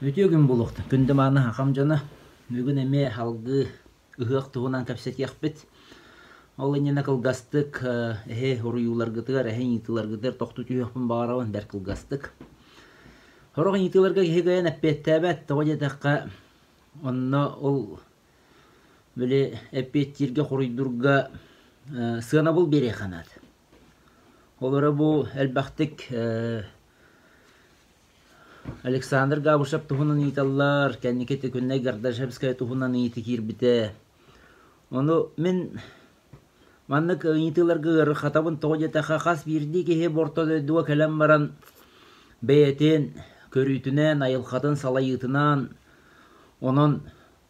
Үтүө күн буолуохтун, күндү мааны хахам дьоно. Бүгүн эмиэ салгыы ыһыах туһунан кэпсэтиэхпит. Ол иннинэ кылгастык эһи уруйууларгытыгар, эһи ыйытыыларгытыгар тохтуу түһүөхпүн баҕарабын бэрт кылгастык. Сорох ыйытыыларга киһи кыайан эппиэттээбэт, тоҕо диэтэххэ, онно ол били эппиэттииргэ, хоруйдуурга сыанабыл биэриэххэ наада. Ол эрэ бу элбэхтик Александр Габышев туһунан ыйыталлар, кэнники Күннэй Гардашевская туһунан ыйытыы киирбитэ. Ону мин маннык ыйытыыларга ыарырҕатабын, тоҕо диэтэххэ, хас биирдии киһи бу орто дойдуга кэлэн баран бэйэтин көрүүтүнэн, айылҕатын салайыытынан, онон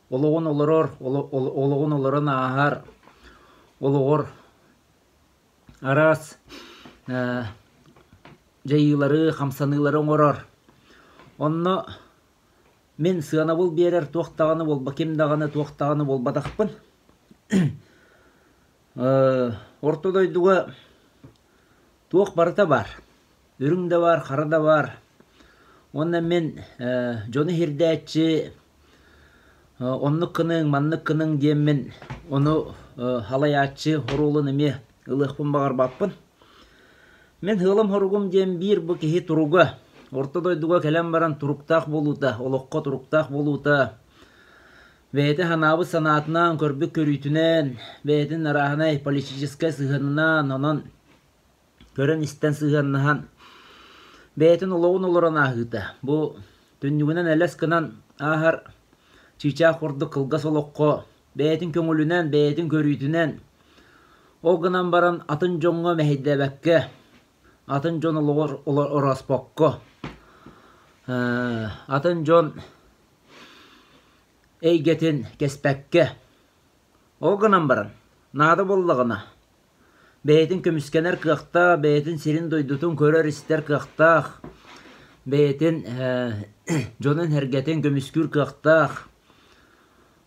олоҕун олорор, олоҕун олорон ааһар, олоҕор араас дьайыылары, хамсаныылары оҥорор. Онно мин сыанабыл биэрэр туох даҕаны буолба ким даҕаны туох даҕаны буолбатахпын. Орто дойдуга туох барыта баар. Үрүҥ да баар, хара да баар. Уонна мин дьону иһирдээччи оннук гыныҥ, маннык гыныҥ диэммин ону халайааччы оруолун эмиэ ылыахпын баҕарбаппын. Мин ыалым-хоругум диэн биир бу киһи туруга, орто дойдуга кэлэн баран туруктаах буолуута, олоххо туруктаах буолуута, бэйэтэ санаабыт санаатынан, көрбүт көрүүтүнэн, бэйэтин арааһынай политическай сыһыанынан, онон көрөн-истэн сыһыаннаһан, бэйэтин олоҕун олорон ааһыыта. Бу түннүгүнэн элэс гынан ааһар чыычаах курдук кылгас олоххо бэйэтин көҥүлүнэн, бэйэтин көрүүтүнэн, ол гынан баран атын дьоҥҥо мэһэйдээбэккэ, атын дьон олоҕор орооспокко, атын дьон эйгэтин кэспэккэ, ол гынан баран наада буоллаҕына, бэйэтин көмүскэнэр кыахтаах, бэйэтин сирин-дойдутун көрөр-истэр кыахтаах, бэйэтин дьонун-сэргэтин көмүскүүр кыахтаах.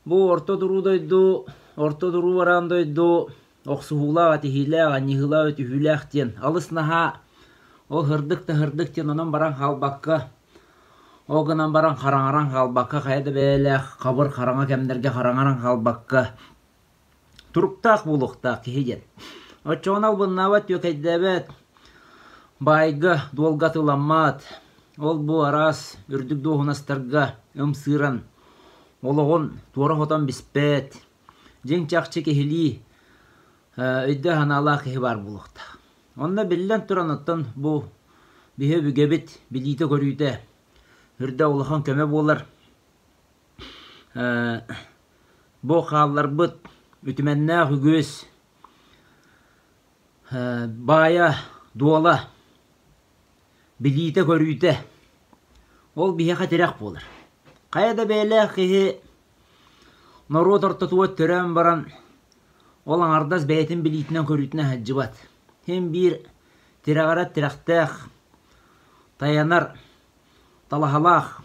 Бу орто туруу дойду, орто туруу бараан дойду охсуһуулаах, этиһиилээх, анньыһыылаах, өтүһүүлээх диэн алыс наһаа ол һырдык да һырдык диэн онон баран хаалбакка, ол гынан баран хараҥаран хаалбакка, хайа да бэйэлээх хабыр хараҥа кэмнэргэ хараҥаран хаалбакка туруктаах буолуохтаах киһи диэн. Оччоҕуна албыннаабат, түөкэйдээбэт, баайга, дуолга атыыламмат, ол-бу араас үрдүк дуоһунастарга ымсыыран олоҕун туора хотон биспэт, дьиҥ-чахчы киһилии өйдөөх-санаалаах киһи баар буолуохтаах. Онно биллэн туран, оттон бу биһи өбүгэбит билиитэ-көрүүтэ үрдэ улахан көмө буолар. Бу хаалларбыт үтүмэннээх үгүс баайа, дуола, билиитэ-көрүүтэ ол биһиэхэ тирэх буолар. Хайа да бэйэлээх киһи норуот ортотугар төрөөн баран ол аҥардас бэйэтин билиитинэн-көрүүтүнэн сылдьыбат. Син биир тирэҕирэр тирэхтээх, тайанар талаһалаах,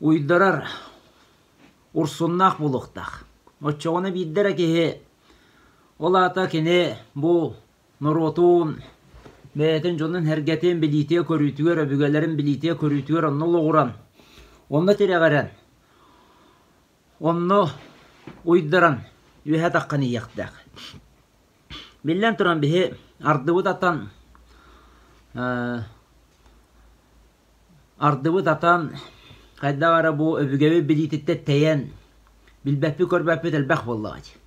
уйдарар урсуннаах буолуохтаах. Оччоҕуна биирдэ эрэ киһи ол аата кини бу норуотун, бэйэтин дьонун-сэргэтин билиитигэр-көрүүтүгэр, өбүгэлэрин билиитигэр-көрүүтүгэр онно олоҕуран, онно тирэҕирэн, онно уйдаран үөһэ таххан иһиэхтээх. Биллэн туран, биһи ардыбыт атан Ардыбыт атан, хайдах эрэ бу өбүгэбит билиититтэн тэйэн, билбэппит-көрбөппүт элбэх буоллаҕа дии.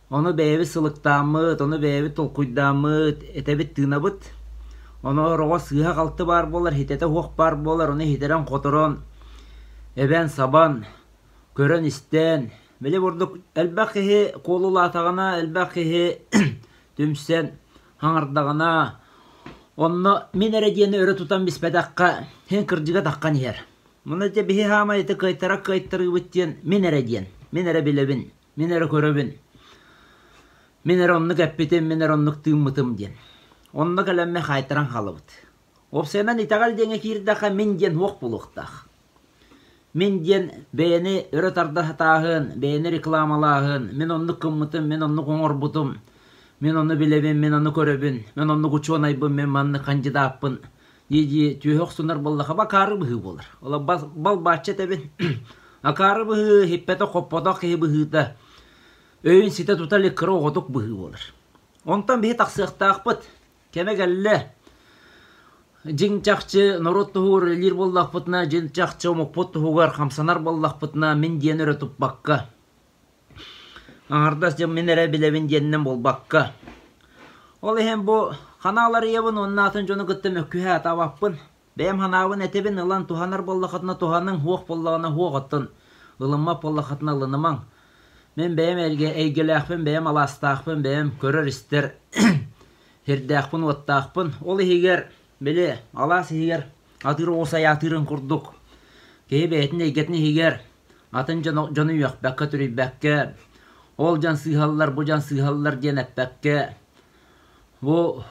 Ону бэйэбит сылыктааммыт, ону бэйэбит толкуйдааммыт, этэбит-тыынабыт. Ону ороҕо сыыһа-халты баар буолар, хитэтэ суох баар буолар, ону хитэрэн-хоторон, эбэн-сабан, көрөн-истэн, били курдук элбэх киһи куолулаатаҕына, элбэх киһи түмсэн хаҥардаҕына, онно мин эрэ диэни өрө тутан биспэтэххэ, син кырдьыга таххан иһэр. Муна дьэ биһи хаамай ити кыайтара кыайтарыыбыт диэн мин эрэ диэн, мин эрэ билэбин, мин эрэ көрөбүн, мин эрэ оннук эппитим, мин эрэ оннук тыыммытым диэн. Онно кэлэммин хаайтаран хаалабыт. Уопсайынан итэҕэл диэҥҥэ киирдэххэ мин диэн суох буолуохтаах. Мин диэн бэйэни өрө тарда сатааһын, бэйэни рекламалааһын, мин оннук гыммытым, мин оннук оҥорбутум, мин ону билэбин, мин ону көрөбүн, мин оннук учуонайбын, мин маннык хандьыдааппын. Дии-дии түөһэ охсунар буоллаха акаары быһыы буолар. Ол бал-бааччы этэбин. Акаары быһыы иһиппэтэх-хоппотох киһи быһыыта өйүн ситэ тута илик кыра оҕотук быһыы буолар. Онтон биһи тахсыахтаахпыт. Кэмэ кэллэ. Дьиҥ чахчы норуот туһугар үлэлиир буоллахпытына, дьиҥ чахчы омукпут туһугар хамсанар буоллахпытына, мин диэн өрө туппакка, аҥардас дьон мин эрэ билэбин диэнинэн буолбакка. Ол иһин бу ханааларыйабын уонна атын дьону кытта мөккүһэ сатаабаппын. Бэйэм санаабын этэбин, ылан туһанар буоллаххытына туһаныҥ, суох буоллаҕына суох оттон ылыммат буоллаххытына ылынымаҥ. Мин бэйэм эйгэлээхпин, бэйэм алаастаахпын, бэйэм көрөр-истэр сирдээхпин-уоттаахпын. Ол иһигэр, били, алаас иһигэр атыыр оҕус айаатыырын курдук, киһи бэйэтин эйгэтин иһигэр атын дьону үөхпэккэ, түрүйбэккэ, ол дьон сыыһаллар, бу дьон сыыһаллар диэн эппэккэ, бу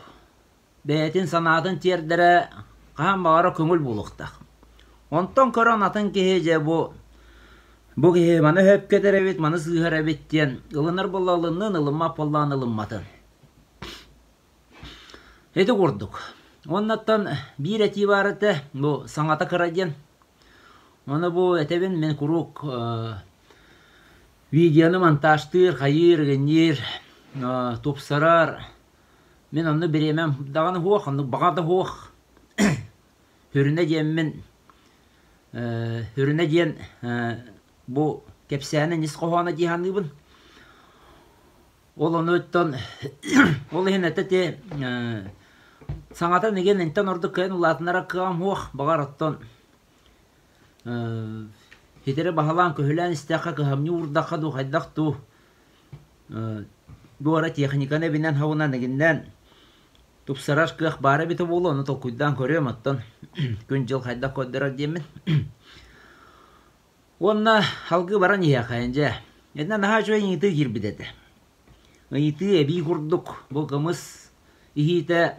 бэйэтин санаатын тиэрдэрэ хаһан баҕарар көҥүл буолуохтаах. Онтон көрөн атын киһи дьэ бу бу киһи маны сөпкө этэр эбит, маны сыыһар эбит диэн ылынар буолла ылыннын, ылыммат буоллаҕына ылымматын. Ити курдук. Уоннаттан биир этии баар этэ, бу саҥата кыра диэн. Ону бу этэбин мин куруук видеону монтажтыыр, хайыыр, гинниир, тупсарар, Мин онно бириэмэм даҕаны суох, оннук баҕа да суох. Сүрүнэ диэммин сүрүнэ диэн бу кэпсээнин ис хоһооно дии саныыбын. Ол онуттан ол иһин этэ ити саҥата игин интэн ордук кыайан улаатынара кыаҕым суох. Баҕар оттон ситэри баһылаан көһүлээн истэххэ кыһамньы уурдахха дуу хайдах дуу Дуора техниканы эбинэн хабынан игиннээн тупсарар кыах баара эбитэ буолуо, ону толкуйдаан көрүөм оттон күн-дьыл хайдах көрдөрөр диэммин. Уонна салгыы баран иһиэххэйин дьэ. Итиннэ наһаа үчүгэй ыйытыы киирбит этэ. Ыйытыы эбии курдук бу кымыс иһиитэ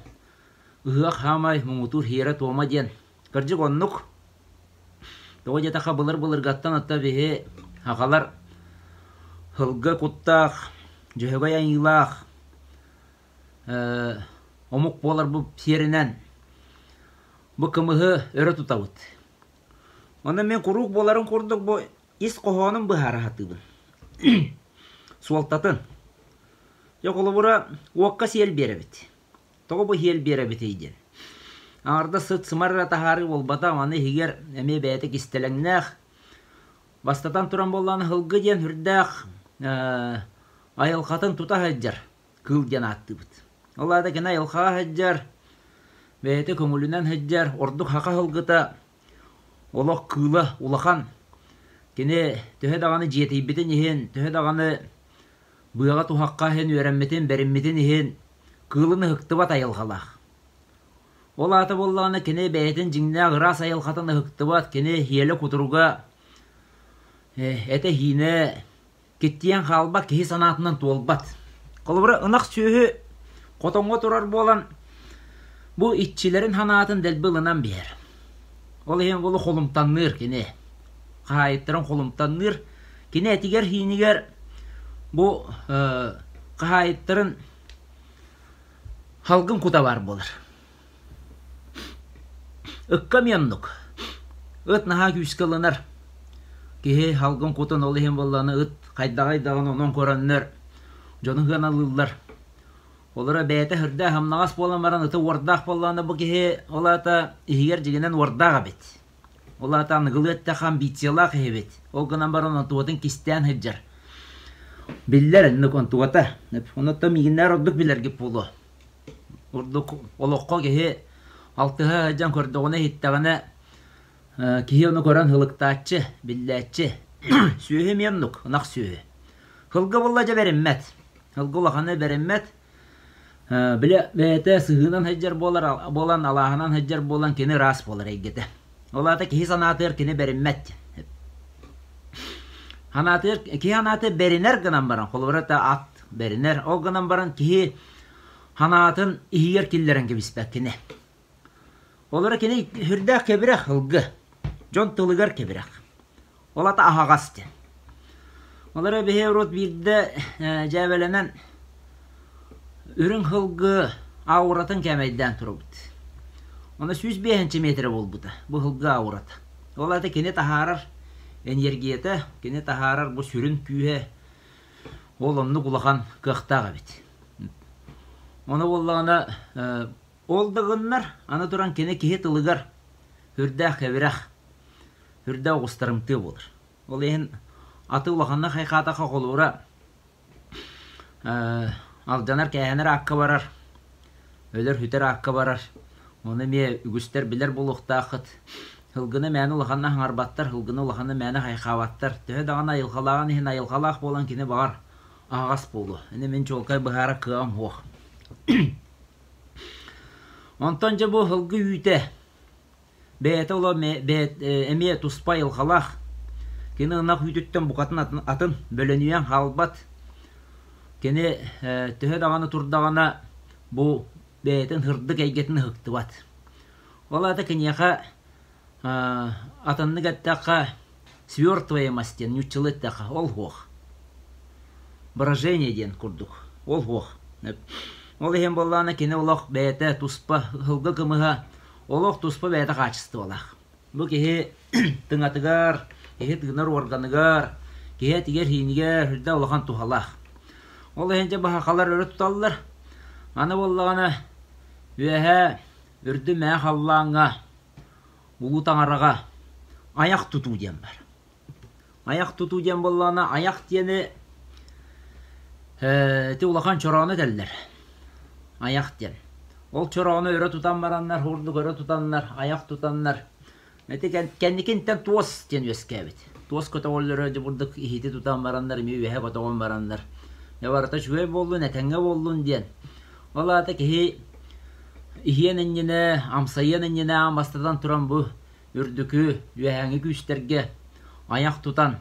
ыһыах хаамай муҥутуур сиэрэ-туома диэн. Кырдьык оннук. Тоҕо диэтэххэ былыр-былыргаттан ата биһи сахалар сылгы куттаах, дьөһөгөй айыылаах омук буоларбыт сиэринэн бу кымыһы өрө тутабыт. Онон мин куруук буоларын курдук бу ис хоһоонун быһаара сатыыбын. Суолтатын. Дьэ холобура уокка сиэл биэрэбит. Тоҕо бу иһиэл биэрэбитий диэн. Аҥардас сыт-сымар эрэ таһаарыы буолбатах, маны иһигэр эмиэ бэйэтэ кистэлэҥнээх. Бастатан туран буоллаҕына сылгы диэн сүрдээх айылҕатын тута сылдьар кыыл диэн ааттыыбыт. Ол аата кини айылҕаҕа сылдьар, бэйэтэ көҥүлүнэн сылдьар, ордук саха сылгыта олох кыыла улахан. Кини төһө даҕаны дьиэтийбитин иһин, төһө даҕаны быаҕа-туһахха иһин үөрэммитин, бэриммитин иһин кыылын ыһыктыбат айылҕалаах. Ол аата буоллаҕына кини бэйэтин дьиҥнээх ыраас айылҕатын ыһыктыбат, кини иэлэ-кутуруга, этэ-иинэ киттийэн хаалбат, киһи санаатынан туолбат. Холобура, ынах сүөһү хотоҥҥо турар буолан, бу иччилэрин санаатын дэлби ылынан биһэр. Ол иһин ол холумтанныыр кини. Хаһаайыттарын холумтанныыр. Кини этигэр-иинигэр бу хаһаайыттарын Халгын кута баар буолар. Ыкка эмиэ оннук. Ыт наһаа күүскэ ылынар. Киһи халгын кутун ол иһин буоллаҕына ыт хайдаҕай даҕаны онон көрөннөр дьону сыаналыыллар. Олоро бэйэтэ сүрдээх ымнаҕас буолан баран ыты уордаах буоллаҕына бу киһи ол аата иһигэр дьиҥинэн уордаах эбит. Ол аата аныгылыы эттэххэ амбициялаах иһибит. Ол гынан баран онтубатын кистээн сылдьар. Биллэр инник онтубата. Онуттан миигиннээр ордук билэргит буолуо. Ордук олоххо киһи алтыһа сылдьан көрдөҕүнэ-иһиттэҕинэ киһи ону көрөн һылыктааччы, биллээччи. Сүөһү эмиэ оннук, ынах сүөһү. Сылгы буолла дьэ бэриммэт. Сылгы улаханы бэриммэт. Били бэйэтэ сыһыынан сылдьар буолар, буолан алааһынан сылдьар буолан кини ыраас буолар эйгэтэ. Ол аата киһи санаатыгар кини бэриммэт. Санаатыгар киһи санаата бэринэр гынан баран, холобура это ат бэринэр, ол гынан баран киһи санаатын иһигэр киллэрэн кэбиспэт кини. Олоро кини сүрдээх кэбирэх ылгы, дьон тылыгар кэбирэх. Ол ата аһаҕас диэн. Ол эрэ биһи урут биирдэ дьээбэлэнэн үрүҥ сылгы ауратын кээмэйдээн турабыт. Ону 105 миэтэрэ буолбута. Бу сылгы аурата. Ол аата кини таһаарар энергията, кини таһаарар бу сүрүн күүһэ ол оннук улахан кыахтаах эбит. Ону буоллаҕына ол да гыннар, аны туран кини киһи тылыгар үрдээх кэбирэх, үрдээх оҕустарымтыа буолар. Ол иһин аты улаханнык хайхаатахха холуура алдьанар-кээһэнэр аакка барар, өлөр-сүтэр аакка барар. Ону эмиэ үгүстэр билэр буолуохтааххыт. Сылгыны мээнэ улаханна хаҥарбаттар, сылгыны улаханна мээнэ хайхаабаттар. Төһө даҕаны айылҕалааҕын иһин айылҕалаах буолан кини баҕар аһаҕас буолуо. Ини мин чуолкай быһаарар кыаҕым суох. Онтон дьэ бу сылгы үүтэ Бэйэтэ оло эмиэ туспа айылҕалаах. Кини ынах үүтүттэн букатын атын, атын бөлөнүйэн хаалбат. Кини төһө даҕаны турдаҕына бу бэйэтин сырдык эйгэтин ыһыктыбат. Ол аата киниэхэ атыннык эттэххэ свертываемость диэн нууччалыы эттэххэ ол суох. Брожение диэн курдук ол суох. Ол иһин буоллаҕына кини олох бэйэтэ туспа сылгы кымыһа Олох туспа бэйэтэ хаачыстыбалаах. Бу киһи тыҥатыгар, киһи тыынар уорганыгар, киһи этигэр-сиинигэр сүрдээх улахан туһалаах. Ол иһин дьэ баһахалар өрө туталлар. Аны буоллаҕына үөһээ үрдү мээ халлааҥҥа Улуу Таҥараҕа айах тутуу диэн бар. Айах тутуу диэн буоллаҕына айах диэни ити улахан чороону этэллэр. Айах диэн. Ол чороону өрө тутан бараннар, курдук өрө тутаннар, айах тутаннар ити кэнникинтэн туос диэн үөскээбит. Туос көтөҕөллөрө дьэ бурдук иһити тутан бараннар, эмиэ үөһэ көтөҕөн бараннар. Дьэ барыта үчүгэй буоллун, этэҥҥэ буоллун диэн. Ол аата киһи иһиэн иннинэ, амсайыан иннинэ аан бастатан туран бу үрдүкү үөһээҥҥи күүстэргэ айах тутан,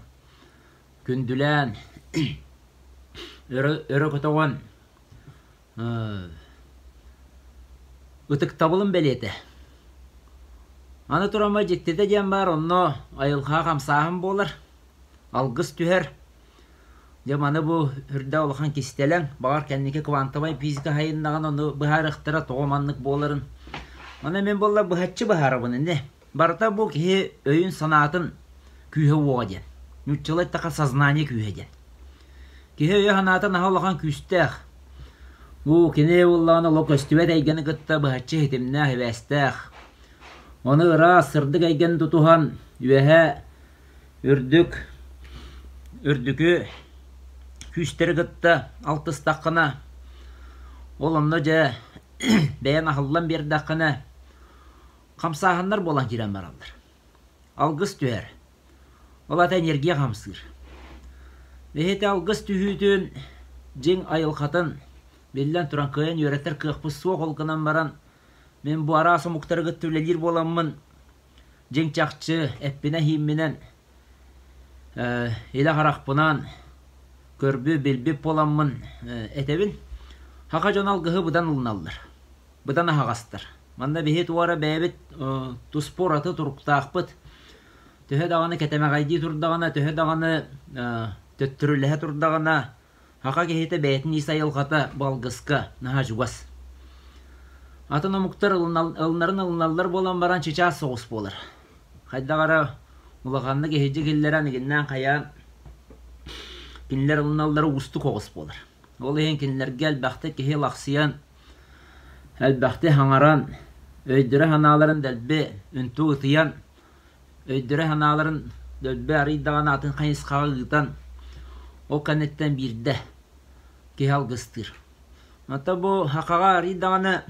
күндүлээн, өрө, өрө көтөҕөн ытыктабылын бэлиэтэ. Аны турама дьиктитэ диэн баар, онно айылҕа хамсааһын буолар, алгыс түһэр. Дьэ маны бу үрдэ улахан кистэлэҥ, баҕар кэнники квантовай физика хайыннаҕын ону быһаарыахтара тоҕо маннык буоларын. Ону мин буолла быһаччы быһаарабын ини. Барыта бу киһи өйүн-санаатын күүһэ-уоҕа диэн. Нууччалыы эттэххэ сознание күүһэ диэн. Киһи өйө-санаата наһаа улахан күүстээх. Бу кини буоллаҕына олох көстүбэт эйгэни кытта быһаччы ситимнээх, сибээстээх. Ону ыраас, сырдык эйгэни тутуһан үөһэ үрдүк үрдүкү күүстэри кытта алтыстаххына, ол онно дьэ бэйэҥ аһыллан биэрдэххинэ, хамсааһыннар буолан киирэн бараллар. Алгыс түһэр. Ол аата энергия хамсыыр. Биһиги алгыс түһүүтүн дьиҥ айылҕатын биллэн туран кыайан үөрэтэр кыахпыт суох ол гынан баран мин бу араас омуктары кытта үлэлиир буоламмын дьиҥ чахчы эппинэн-иһиимминэн илэ харахпынан көрбүт, билбит буоламмын этэбин. Саха дьоно алгыһы быдан ылыналлар. Быдан аһаҕастар. Манна биһи туора бэйэбит туспа ураты туруктаахпыт. Төһө даҕаны кэтэмэҕэйдии турдаҕына, төһө даҕаны төттөрүлэһэ турдаҕына, саха киһитэ бэйэтин ис айылҕата бу алгыска наһаа чугас. Атын омуктар ылынарын ылыналлар буолан баран чычаас соҕус буолар. Хайдах эрэ улаханнык иһирдьэ киллэрэн игиннээн хайаан кинилэр ылыналлара уустук оҕус буолар. Ол иһин кинилэргэ элбэхтик киһи лахсыйан, элбэхтик хаҥаран, өйдөрө-санааларын дэлби үнтү ытыйан, өйдөрө-санааларын дэлби арыйдаҕына атын хайысхаҕа ыытан, ол кэнниттэн биирдэ киһи алгыстыыр. Оттон бу сахаҕа арыйдаҕына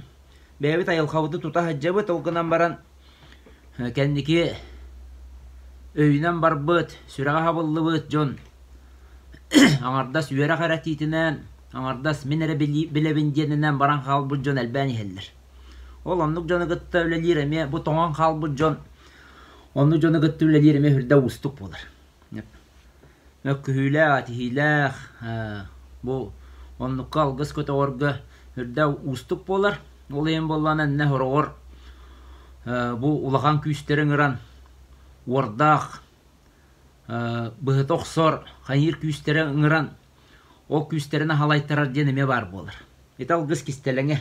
бэйэбит айылҕабытын тута сылдьабыт, ол гынан баран кэнники өйүнэн барбыт, сүрэҕэ хабыллыбыт дьон аҥардас үөрэх эрэ этиитинэн, аҥардас мин эрэ билэбин диэнинэн баран хаалбыт дьон элбээн иһэллэр. Ол оннук дьону кытта үлэлиир эмиэ бу тоҥон хаалбыт дьон оннук дьону кытта үлэлиир эмиэ сүрдээх уустук буолар. Мөккүһүүлээх, этиһиилээх бу оннукка алгыс көтөҕөргө сүрдээх уустук буолар. Ол иһин буоллаҕына иннэ сороҕор бу улахан күүстэри ыҥыран уордаах быһыта охсор, хайыыр күүстэри ыҥыран ол күүстэрин аһалайтарар диэн эмиэ баар буолар. Ити алгыс кистэлэҥэ.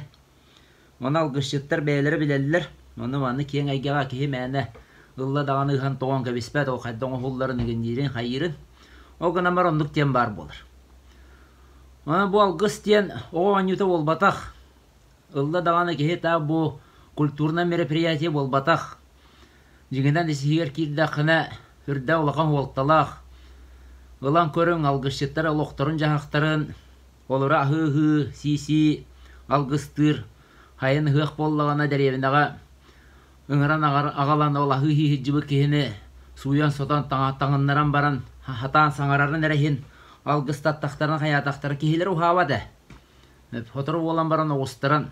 Ону алгысчыттар бэйэлэрэ билэллэр. Онно маннык киэҥ эйгэҕэ киһи мээнэ ылла даҕаны ыһан-тоҕон кэбиспэт, ол хайда оҥоһулларын, игинниирин, хайыырын. Ол гынан баран оннук диэн баар буолар. Онон бу алгыс диэн оҕо оонньуута буолбатах. Ылла даҕаны киһи таах бу культурнай мероприятие буолбатах. Дьиҥинэн ис-иһигэр киирдэххинэ үрдэ улахан суолталаах. Ылан көрүҥ алгысчыттар олохторун-дьаһахтарын олоро аһыы-аһыы, сии-сии алгыстыыр, хайын ыһыах буоллаҕына дэриэбинэҕэ ыҥыран аҕалан ол аһыы сылдьыбыт киһини сууйан-сотон таҥыннаран баран хатаан саҥарарын эрэ иһин алгыстаттахтарына хайаатахтара киһилэрэ уһаабат ээ. Сотору буолан баран оҕустаран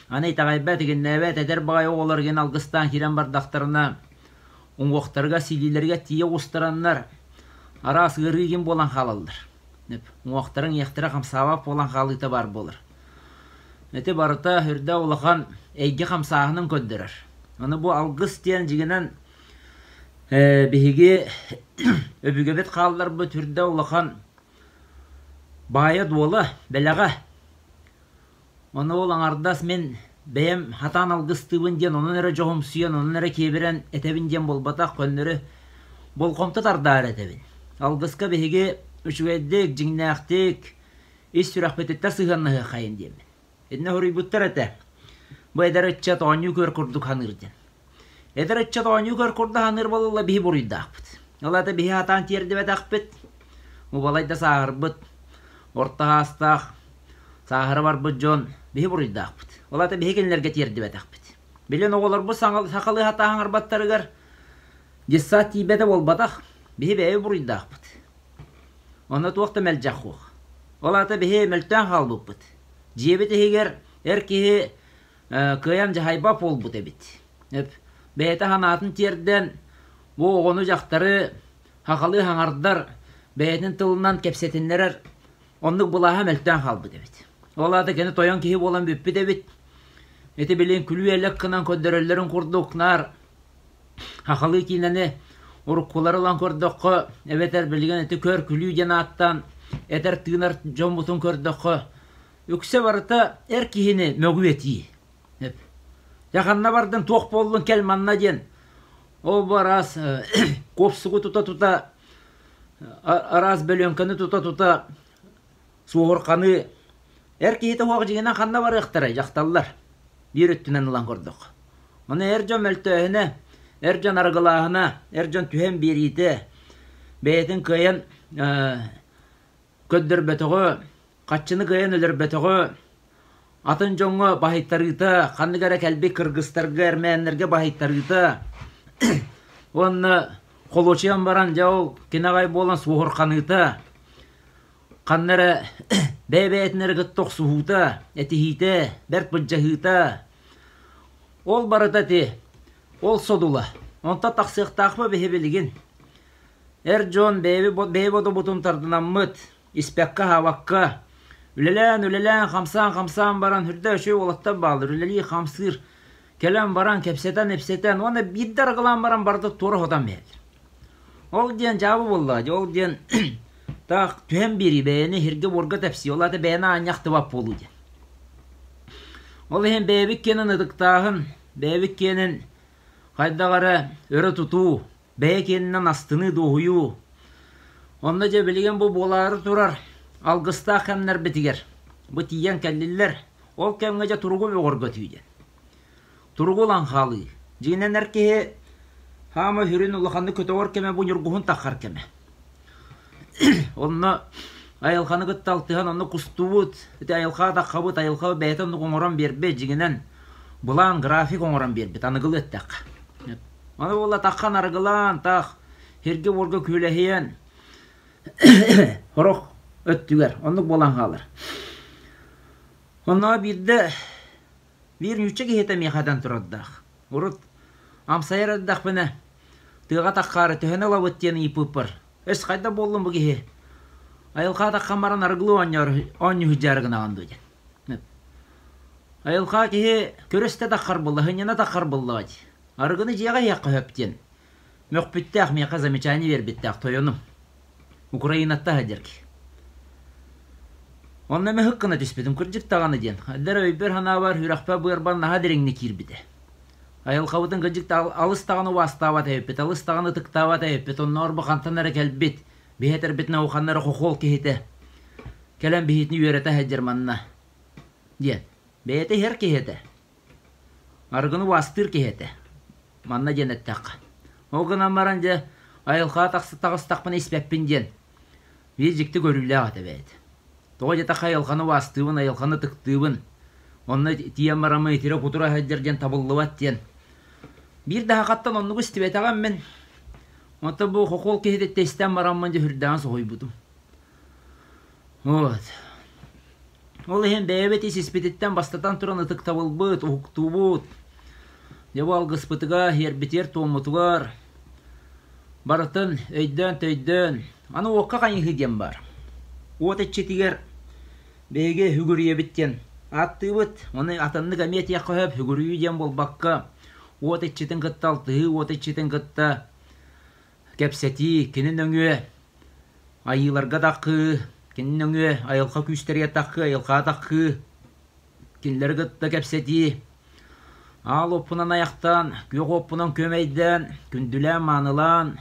аны итэҕэйбэт, игиннээбэт эдэр баҕайы оҕолор игин алгыстаан киирэн бардахтарына уҥуохтарыгар, силиилэригэр тиийэ оҕустараннар араас ыарыы игин буолан хаалаллар. Уҥуохтарын иэхтэрэ хамсаабат буолан хаалыыта баар буолар. Ити барыта үрдэ улахан эйгэ хамсааһынын көрдөрөр. Аны бу алгыс диэн дьиҥинэн биһиги өбүгэбит хаалларбыт үрдэ улахан баайа-дуола, бэлэҕэ. Ону ол аҥардас мин бэйэм хатаан алгыстыыбын диэн онон эрэ дьоһумсуйан, онон эрэ киэбирэн этэбин диэн буолбатах, көннөрү болҕомто тардаары этэбин. Алгыска биһиги үчүгэйдик, дьиҥнээхтик, ис сүрэхпититтэн сыһыаннаһыаххайын диэммин. Итиннэ суруйбуттар этэ. Бу эдэр ыччат оонньуу көр курдук саныыр диэн. Эдэр ыччат оонньуу көр курдук саныыр буолла биһи буруйдаахпыт. Ол аата биһи сатаан тиэрдибэтэхпит. Убалай да сааһырбыт, орто саастаах, сааһыра барбыт дьон биһи буруйдаахпыт. Ол аата биһи кинилэргэ тиэрдибэтэхпит. Билин оҕолорбут сахалыы сатаан саҥарбаттарыгар детсад тиийбэтэ буолбатах, биһи бэйэ буруйдаахпыт. Онно туох да мэлдьэх суох. Ол аата биһи мөлтөөн хаалбыппыт. Дьиэбит иһигэр эр киһи кыайан дьаһайбат буолбут эбит. Бэйэтэ санаатын тиэрдэн, бу оҕону-дьахтары сахалыы саҥардар, бэйэтин тылынан кэпсэтиннэрэр оннук былааһа мөлтөөн хаалбыт эбит. Ол аата кини тойон киһи буолан бүппүт эбит. Ити билин күлүү-элэк гынан көрдөрөллөрүн курдук наар сахалыы киинэни уруккулары ылан көрдөххө, эбэтэр билигин ити көр-күлүү диэн ааттаан этэр-тыынар дьоммутун көрдөххө, үксэ барыта эр киһини мөҕүү этии. Дьэ ханна бардын, туох буоллун, кэл манна диэн ол бу араас куопсугу тута-тута араас бөлүөҥкэни тута-тута суоһурҕаныы эр киһитэ суох дьиҥинэн ханна барыахтарай дьахталлар биир өттүнэн ылан көрдөххө. Ону эр дьон мөлтөөһүнэ, эр дьон арыгылааһына, эр дьон түһэн биэриитэ бэйэтин кыайан көрдөрбөтөҕө, хаччыны кыайан өлөрбөтөҕө, атын дьоҥҥо баһыйтарыыта, ханнык эрэ кэлбит кыргызтарга, эрмээннэргэ баһыйтарыыта уонна холуочуйан баран дьэ ол кини аҕай буолан суоһурханыыта, ханна эрэ бэйэ-бэйэтин эрэ кытта охсуһуута, этиһиитэ, бэрт былдьаһыыта, ол барыта ити, ол содула. Онтон тахсыахтаахпа биһи билигин. Эр дьон бэйэ бодобутун тардынаммыт, испэккэ-аһаабакка, үлэлээн-үлэлээн, хамсаан-хамсаан баран үрдэ үчүгэй уолаттар бааллар, үлэлии-хамсыыр, кэлэн баран кэпсэтэн-ипсэтэн уонна биирдэ арыгылаан баран барыта туора хотон биэрэллэр. Ол диэн дьаабы буоллаҕа дии, ол диэн таах түһэн биэрии бэйэни иһиргэ-буорга тэпсии, ол аата бэйэни аанньа ахтыбат буолуу диэн. Ол иһин бэйэбит киэнин ытыктааһын, бэйэбит киэнин хайдах эрэ өрө тутуу, бэйэ киэнинэн астыныы, дуоһуйуу. Онно дьэ билигин бу буолаары турар алгыстаах кэмнэрбитигэр бу тиийэн кэллиллэр. Ол кэмҥэ дьэ туругу бөҕөргөтүү диэн. Туругу ылан хаалыы. Дьиҥинэн эр киһи хаама сүрүн улаханнык көтөҕөр кэмэ бу ньургуһун таххар кэмэ. Онно айылҕаны кытта алтыһан онно кустубут, ити айылҕаҕа таххабыт, айылҕа бэйэтэ оннук оҥорон биэрбит, дьиҥинэн былаан, график оҥорон биэрбит, аныгылыы эттэххэ. Аны буолла таххан арыгылаан, таах сиргэ-буорга күөлэһийэн сорох өттүгэр оннук буолан хаалар. Онно биирдэ биир нуучча киһитэ миэхэ этэн турардаах. Урут амсайар эрдэхпинэ тыаҕа таххаары төһөнү ылабыт диэн ыйыппыппар, «Өс хайда буоллун бу киһи? Айылҕа таххан баран арыгылыы оонньуу сылдьаары гынаҕын дуо?» диэн. Айылҕа киһи көрө-истэ таххар буолла, сынньана таххар буоллаҕа дии. Арыгыны дьиэҕэ иһиэххэ сөп диэн мөхпүттээх, миэхэ замечание биэрбиттээх тойонум. Украинаттан сылдьар киһи. Онно эмэ һык гына түспүтүм, кырдьык даҕаны диэн. Эдэр өйбөр-санаабар, сүрэхпэр-быарбар наһаа дириҥник киирбитэ. Айылҕабытын кырдьык алыс даҕаны убаастаабат эбиппит, алыс даҕаны ытыктаабат эбиппит, оннооҕор бу хантан эрэ кэлбит, биһи этэрбитинэн улаханна эрэ хохуол киһитэ кэлэн биһитини үөрэтэ сылдьар манна диэн. Бэйэтэ иһэр киһи этэ. Арыгыны убаастыыр киһи этэ. Манна диэн эттэххэ. Ол гынан баран дьэ айылҕаҕа таҕыстахпына испэппин диэн биир дьикти көрүүлээх этэ бэйэтэ. Тоҕо диэтэххэ айылҕаны убаастыыбын, айылҕаны ытыктыыбын. Онно тиийэн бараммын итирэ-кутура сылдьар диэн табыллыбат диэн. Биир да сахаттан оннугу истибэтэҕим мин. Онтон бу хохуол киһититтэн истэн бараммын дьэ сүрдээҕин соһуйбутум. Вот. Ол иһин бэйэбит ис испититтэн бастатан туран ытыктабылбыт, уһуктуубут. Дьэ бу алгыспытыгар, иһэрбитигэр-туоммутугар барытын өйдөөн-төйдөөн, аны уокка хайыһыы диэн баар. Уот иччитигэр биһиги үгүрүйэбит диэн ааттыыбыт. Ону атыннык эмиэ этиэххэ сөп, үгүрүйүү диэн буолбакка, уот иччитин кытта алтыһыы, уот иччитин кытта кэпсэтии, кини нөҥүө айыыларга таххыы, кини нөҥүө айылҕа күүстэригэр таххыы, айылҕаҕа таххыы, кинилэри кытта кэпсэтии, аал уоппунан айахтаан, күөх уоппунан күөмэйдээн, күндүлээн-маанылаан,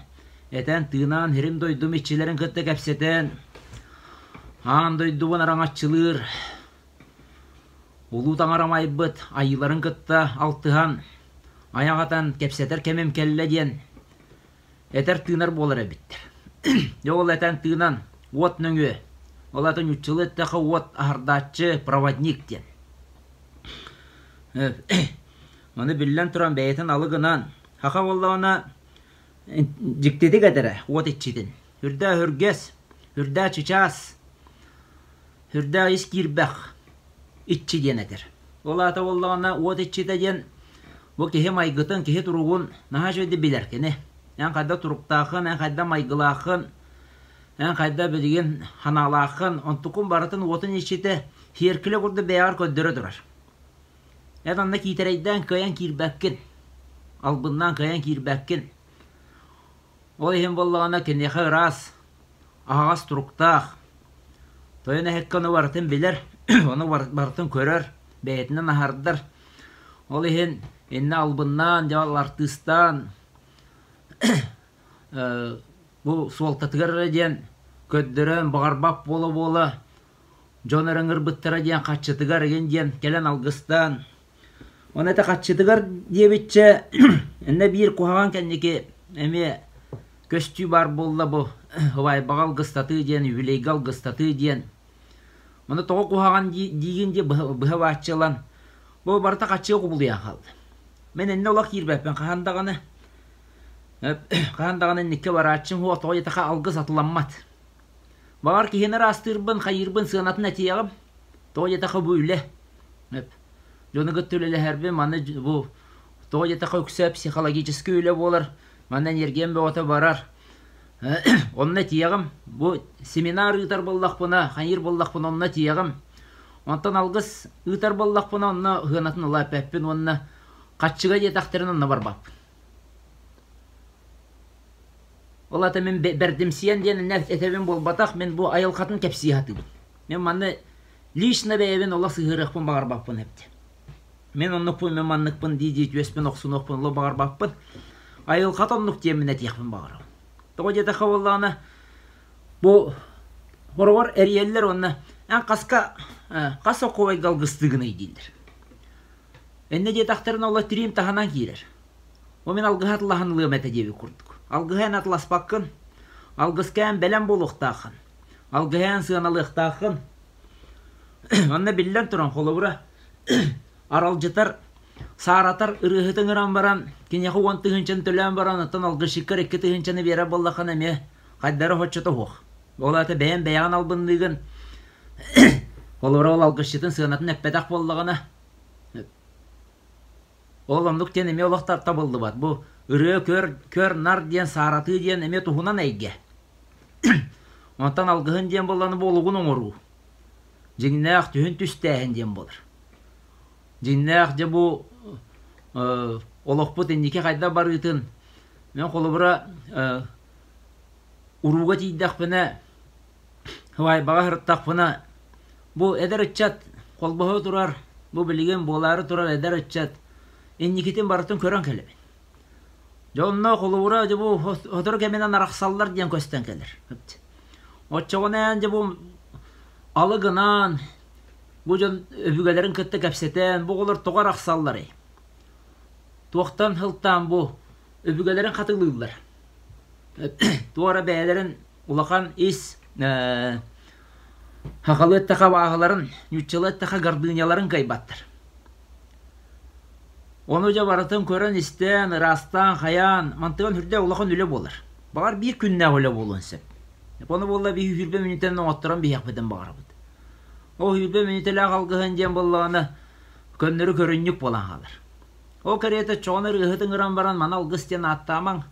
этэн-тыынан сирим-дойдум иччилэрин кытта кэпсэтэн, аан дойдубун араҥаччылыыр улуу таҥарам айбыт айыыларын кытта алтыһан, айах атан кэпсэтэр кэмим кэллэ диэн этэр-тыынар буолар эбиттэр. Дьэ ол этэн-тыынан уот нөҥүө, ол аата ньуччалыы эттэххэ уот аһардааччы проводник диэн. Ону биллэн туран бэйэтин алы гынан, саха буоллаҕына дьиктитик этэрэ уот иччитин. Үрдээх үргэс, үрдээх чычаас, үрдээх ис киирбэх иччи диэн этэр. Ол аата буоллаҕына уот иччитэ диэн бу киһи майгытын, киһи туругун наһаа үчүгэйдик билэр кини. Эн хайдах туруктааххын, эн хайдах майгылааххын, эн хайдах билигин ханаалааххын, онтукун барытын уотун иччитэ сиэркилэ курдук бэйэҕэр көрдөрө турар. Эн онно киитэрэйдээн кыайан киирбэккин, албыннаан кыайан киирбэккин. Ол иһин буоллаҕына киниэхэ ыраас, аһаҕас туруктаах, тойон эһэккэ ону барытын билэр, ону барытын көрөр, бэйэтинэн аһардар. Ол иһин иннэ албыннаан, дьэ ол артыыстаан бу суолтатыгар эрэ диэн көрдөрөн, баҕарбат буола-буола дьон эрэ ыҥырбыттара диэн хаччытыгар игин диэн кэлэн алгыстаан Оны этэ хаччытыгар диэбиччэ иннэ биир куһаҕан кэнники эмиэ көстүү баар буолла бу убайбаҕа алгыстатыы диэн, юбилейга алгыстатыы диэн. Ону тоҕо куһаҕан диигин диye быһа бааччы ылан бу барыта хаччыга кубулуйан хаалла. Мин иннэ олох киирбэппин хаһан даҕаны хаһан даҕаны инникке барааччым суох тоҕо диэтэххэ алгыс атыламмат. Баҕар киһини ыраастыырбын, хайыырбын сыанатын этиэҕим. Тоҕо диэтэххэ бу үлэ. Дьону кытта үлэлэһэрбин манна бу тоҕо диэтэххэ үксэ психологическай үлэ буолар. Манна энергиям бөҕөтө барар. Онно этиэҕим. Бу семинар ыытар буоллахпына, хайыыр буоллахпына онно этиэҕим. Онтон алгыс ыытар буоллахпына онно сыанатын ыла эппэппин уонна хаччыга диэтэхтэрин онно барбаппын. Ол аата мин бэрдимсийэн диэн этэбин буолбатах, мин бу айылҕатын кэпсии сатыыбын. Мин манна лично бэйэбин олох сыһыарыахпын баҕарбаппын эбит. Мин оннукпун, мин манныкпын дии-дии түөспүн охсунуохпун олох баҕарбаппын. Айылҕата оннук диэммин этиэхпин баҕарабын. Тоҕо диэтэххэ буоллаҕына, бу хороҕор эрийэллэр уонна эн хаска хас окуобайга алгыстыыгыный дииллэр. Иннэ диэтэхтэринэ олох тириим таһынан киирэр. Ол мин алгыһы атылаһан ылыам этэ диэбит курдук. Алгыһы эн атыласпаккын, алгыска эн бэлэм буолуохтааххын, алгыһы эн сыаналыахтааххын. Онно биллэн туран, холобура, аралдьытар, сааратар ырыаһыты ыҥыран баран, киниэхэ 10 тыһыынчаны төлөөн баран, оттон алгысчыккар 2 тыһыынчаны биэрэр буоллаххына эмиэ хайдара соччото суох. Ол аата бэйэҥ бэйэҕин албынныыгын, холобура ол алгысчытын сыанатын эппэтэх буоллаҕына, Ол оннук диэн эмиэ олох табыллыбат. Бу ырыа көр, көр-нар диэн сааратыы диэн эмиэ туһунан эйгэ. Онтон алгыһын диэн буолланы бу олугун оҥоруу. Дьиҥнээх түһүн түстээһин диэн буолар. Дьиҥнээх дьэ бу олохпут инники хайдах барыытын мен холобура урууга тиийдэхпинэ Убайбаҕа сырыттахпына, бу эдэр ыччат холбоһо турар, бу билигин буолаары турар эдэр ыччат. Инникитин барытын көрөн кэлэбин. Дьэ онно холобура дьэ бу сотору кэминэн арахсаллар диэн көстөн кэлэр. Оччоҕуна эн дьэ бу алы гынан бу дьон өбүгэлэрин кытта кэпсэтэн бу оҕолор тоҕо арахсалларый? Туохтан сылтаан бу өбүгэлэрин хатылыыллар? Туора бэйэлэрин улахан ис сахалыы эттэхэ абааһыларын, нууччалыы эттэхэ гордыняларын кыайбаттар. Ону дьэ барытын көрөн-истэн, ыраастаан, хайаан, мантыган үрдэ улахан үлэ буолар. Баҕар биир күннээх үлэ буолуон сөп. Ону буолла биир сүүрбэ мүнүүтэнэн оҥотторон биһиэхпитин баҕарабыт. Ол сүүрбэ мүнүүтэлээх алгыһын диэн буоллаҕына, көннөрү көрүнньүк буолан хаалар. Ол кэриэтэ чоҕун ырыаһыт ыҥыран баран маны алгыс диэн ааттаамаҥ.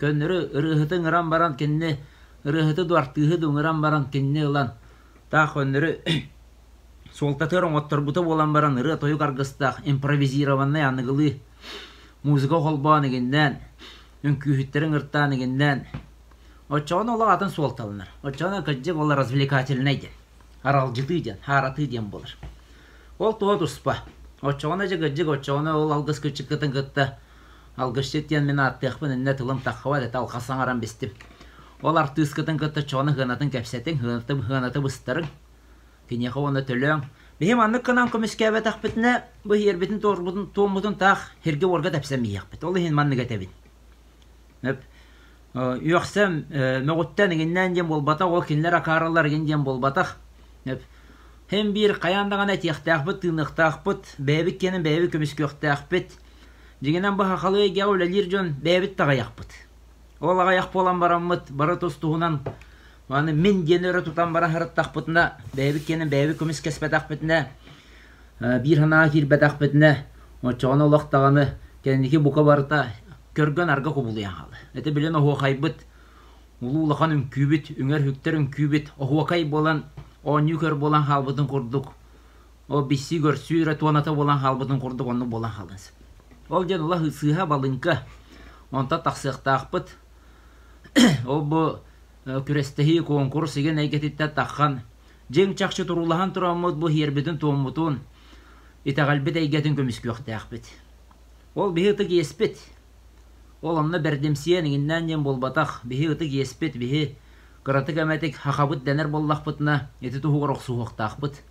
Көннөрү ырыаһыты ыҥыран баран кинини ырыаһыты дуу артыыһы дуу ыҥыран баран кинини ылан таах көннөрү суолтатыгар оҥотторбута буолан баран ырыа-тойук аргыстаах импровизированнай аныгылыы музыка холбоон игиннээн үҥкүүһүттэри ыҥыртаан игиннээн оччоҕуна олох атын суолталанар. Оччоҕуна кырдьык ол развлекательнай диэн, аралдьытыы диэн, хааратыы диэн буолар. Ол туһа туспа. Оччоҕуна дьэ кырдьык оччоҕуна ол алгыс кырдьыккытын кытта алгысчыт диэн мин ааттыахпын иннэ тылым таххыбат этэ алҕас саҥаран бистим. Ол артыыскытын кытта оччоҕуна сыанатын кэпсэтиҥ, сыаната, сыаната быстарыҥ. Киниэхэ уонна төлөөҥ. Биһи маннык гынан көмүскээбэтэхпитинэ, бу иһиэрбитин туоммутун таах сиргэ-уорга тэпсэн биһиэхпит. Ол иһин маннык этэбин. Үөхсэм, мөҕүттэн игиннээн диэн буолбатах, ол кинилэр акаарылар игин диэн буолбатах. Һин биир хайаан даҕаны этиэхтээхпит, тыыныахтаахпыт, бэйэбит киэнин бэйэбит көмүскүөхтээхпит. Дьиҥинэн бу сахалыы эйгэҕэ үлэлиир дьон бэйэбит да аҕыйахпыт. Ол аҕыйах буолан бараммыт бары тус-туһунан аны мин диэн өрө тутан баран сырыттахпытына, бэйэбит киэнин бэйэбит көмүскэспэтэхпитинэ, биир санааҕа киирбэтэхпитинэ, оччоҕуна олох даҕаны кэнники бука барыта көргөн-арга кубулуйан хаалар. Ити билин оһуохайбыт улуу улахан үҥкүүбүт, үҥэр-үктэр үҥкүүбүт оһуокай буолан, оонньуу-көр буолан хаалбытын курдук, ол билсии-көрсүү эрэ туоната буолан хаалбытын курдук оннук буолан хаалыан сөп. Ол диэн ула сыыһа балыыҥка, онтон тахсыахтаахпыт. Ол бу күрэстэһии, куонкурус игин эйгэтиттэн таххан, дьиҥ чахчы туруулаһан тураммыт бу иһиэрбитин-туоммутун, итэҕэлбит эйгэтин көмүскүөхтээхпит. Ол биһи ытык иэспит. Ол онно бэрдимсийэн иҥиннээн диэн буолбатах, биһи ытык иэспит, биһи кыратык эмэтик хахабыт дэнэр буоллахпытына, ити туһугар охсуһуохтаахпыт,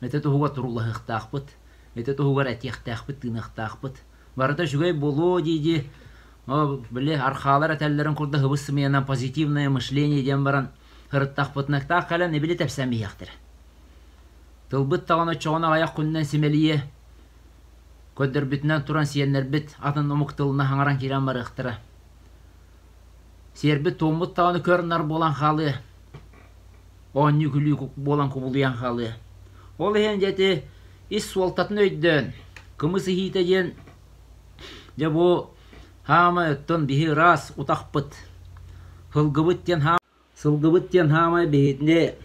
ити туһугар туруулаһыахтаахпыт, ити туһугар этиэхтээхпит, тыыныахтаахпыт. Барыта үчүгэй буолуо дии-дии, били архаалар этэллэрин курдук ыбыс-сымыйанан позитивное мышление диэн баран сырыттахпытына, таах кэлэн ибили тэпсэн биһиэхтэрэ. Тылбыт даҕаны оччоҕуна аҕыйах күнүнэн симэлийиэ, Көрдөрбүтүнэн туран сиэннэрбит атын омук тылына хаҥаран киирэн барыахтара. Сиэрбит-туоммут даҕаны көр-нар буолан хаалыа, оонньуу-күлүү буолан кубулуйан хаалыа. Ол иһин дьэ ити ис суолтатын өйдөөн, кымыс иһиитэ диэн дьэ бу хаамай оттон биһи ыраас утахпыт, сылгыбыт диэн Сылгыбыт диэн хаамай биһигини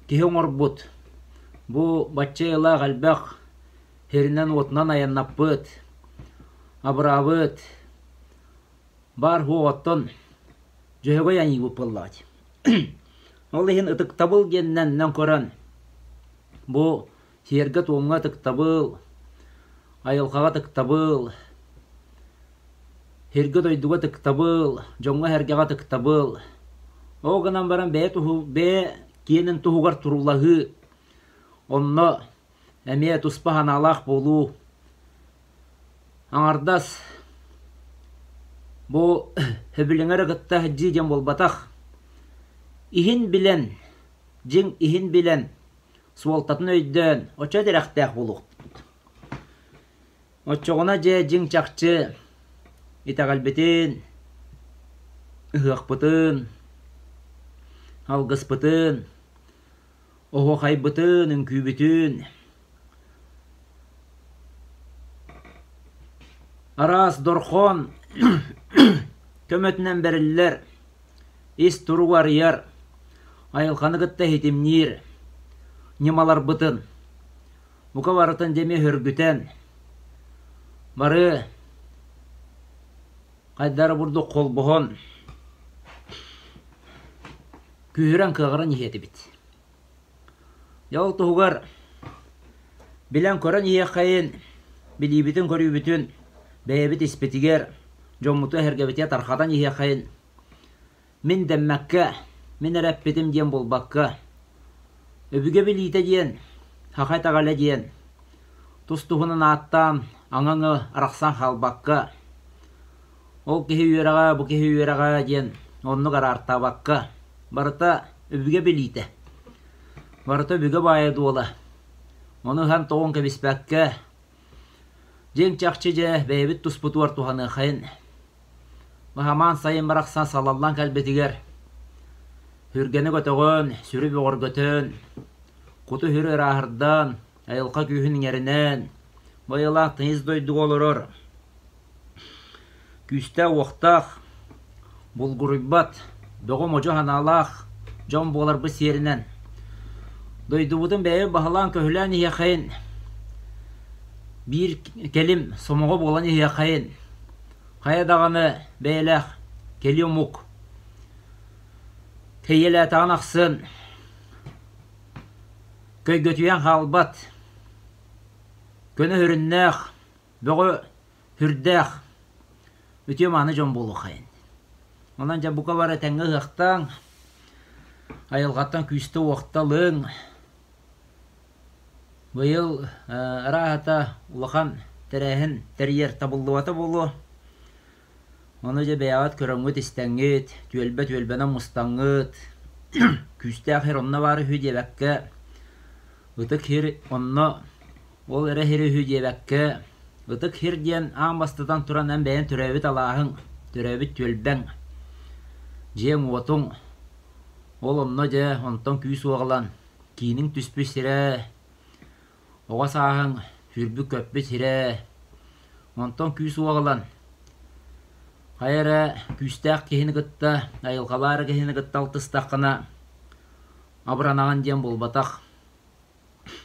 киһи оҥорбут, бу бачча ыйылаах элбэх сиринэн-уотунан айаннаппыт, абыраабыт, баар суох оттон Дьөһөгөй аньыыбыт буоллаҕа дии. Ол иһин ытыктабыл диэнинэн көрөн бу сиэргэ-туомҥа ытыктабыл, айылҕаҕа ытыктабыл, Сиргэ-дойдуга ытыктабыл, дьоҥҥо-сэргэҕэ ытыктабыл. Ол гынан баран бэйэ туһу бэйэ киэнин туһугар туруулаһыы, онно эмиэ туспа санаалаах буолуу. Аҥардас бу сөбүлэҥи эрэ кытта сылдьыы диэн буолбатах. Иһин билэн, дьиҥ иһин билэн, суолтатын өйдөөн, оччо тирэхтээх буолуохпут. Оччоҕуна дьэ дьиҥ-чахчы итэҕэлбитин, ыһыахпытын, алгыспытын, оһуохайбытын, үҥкүүбүтүн араас дорҕоон көмөтүнэн бэриллэр, ис туругу арыйар, айылҕаны кытта ситимниир ньымаларбытын Бука барытын дьэ эмиэ сөргүтэн, бары хайдары бурдук холбоһон, күүһүрэн кыаҕыран иһиэ этибит. Дьэ ол туһугар билэн-көрөн иһиэххэйин. Билиибитин-көрүүбүтүн бэйэбит испитигэр, дьоммутугар-сэргэбитигэр тарҕатан иһиэххэйин. Мин дэммэккэ, мин эрэ эппитим диэн буолбакка, өбүгэ билиитэ диэн, саха итэҕэлэ диэн, тус-туһунан ааттаан аҥы-аҥы арахсан хаалбакка, ол киһи үөрэҕэ, бу киһи үөрэҕэ диэн оннук араартаабакка, барыта өбүгэ билиитэ, барыта өбүгэ баайа-дуола. Ону ыһан-тоҕон кэбиспэккэ, дьиҥ чахчы дьэ бэйэбит туспутугар туһаныаххайын. Баһамаан сайын барахсан салаллан кэлбитигэр сүргэни көтөҕөн, сүрү бөҕөргөтөн, куту-сүрү ырааһырдан, айылҕа күүһүн иҥэринэн, байылаах тыйыс дойдуга олорор күүстээх-уохтаах, булгуруйбат, бөҕө-модьу санаалаах дьон буоларбыт сиэринэн, дойдубутун бэйэбит баһылаан-көһүлээн иһиэххэйин, биир кэлим сомоҕо буолан иһиэххэйин, хайа даҕаны бэйэлээх кэлии омук кэйиэлээтэҕин ахсын көйгөтүйэн хаалбат, көнө сүрүннээх, бөҕө сүрдээх үтүө-мааны дьон буолуоххайын. Онон дьэ бука бары этэҥҥэ ыһыахтааҥ, айылҕаттан күүстэ-уохта ылыҥ. Быйыл арааһата улахан тэрээһин тэрийэр табыллыбата буолуо. Ону дьэ бэйэҕит көрөҥҥүт-истэҥҥит, түөлбэ-түөлбэнэн мустаҥҥыт, күүстээх сир онно баар үһү диэбэккэ, ытык сир онно ол эрэ сир үһү диэбэккэ, ытык сир диэн аан бастатан туран эн бэйэҥ төрөөбүт алааһыҥ, төрөөбүт түөлбэҥ, дьиэҥ-уотуҥ, ол онно дьэ онтон күүс уоҕалан кииниҥ түспүт сирэ, оҕо сааһыҥ сүүрбүт-көппүт сирэ, онтон күүс-уох ылан, хайа эрэ күүстээх киһини кытта, айылҕалаах эрэ киһини кытта алтыстаххына, абыранаҕын диэн буолбатах.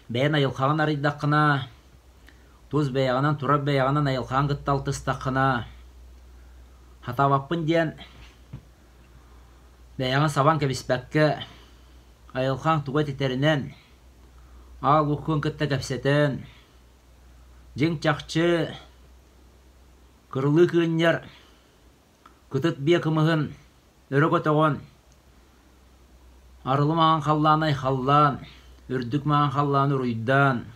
Бэйэн айылҕаҕын арыйдаххына, тус бэйэҕинэн турар бэйэҕинэн айылҕаҕын кытта алтыстаххына, хатаабаппын диэн Бэйэҕин сабан кэбиспэккэ, айылҕаҥ тугу этитэринэн, аал уоккун кытта кэпсэтэн, дьиҥ-чахчы кырылыы кыынньар кытыт биэ кымыһын өрө көтөҕөн, арылы маҥан халлаан айхаллаан, үрдүк маҥан халлаан уруйдаан,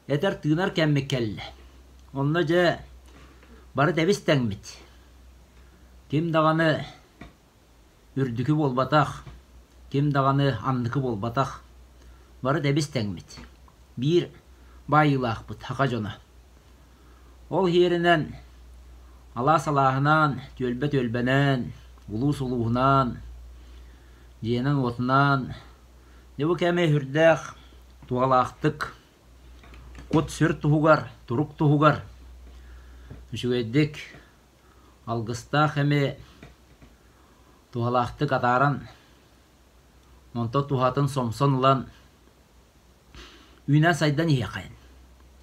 этэр-тыынар кэммит кэллэ. Онно дьэ бары тэбис тэҥмит. Ким даҕаны үрдүкү буолбатах, ким даҕаны анныкы буолбатах. Бары тэбис тэҥмит. Биир баайыылаахпыт саха дьоно. Ол иһиэринэн алаас алааһынан, түөлбэ түөлбэнэн, улуус улууһунан, дьиэнэн-уотунан дьэ бу кэми сүрдээх туһалаахтык кут-сүр туһугар, турук туһугар үчүгэйдик алгыстаах эми туһалаахтык атааран, онтон туһатын сомсон ылан үүнэн-сайдан иһиэххэйин.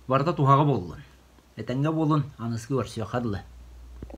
Барыта туһаҕа буоллун. Этэҥҥэ буолун, аныгыскы көрсүөххэ дылы.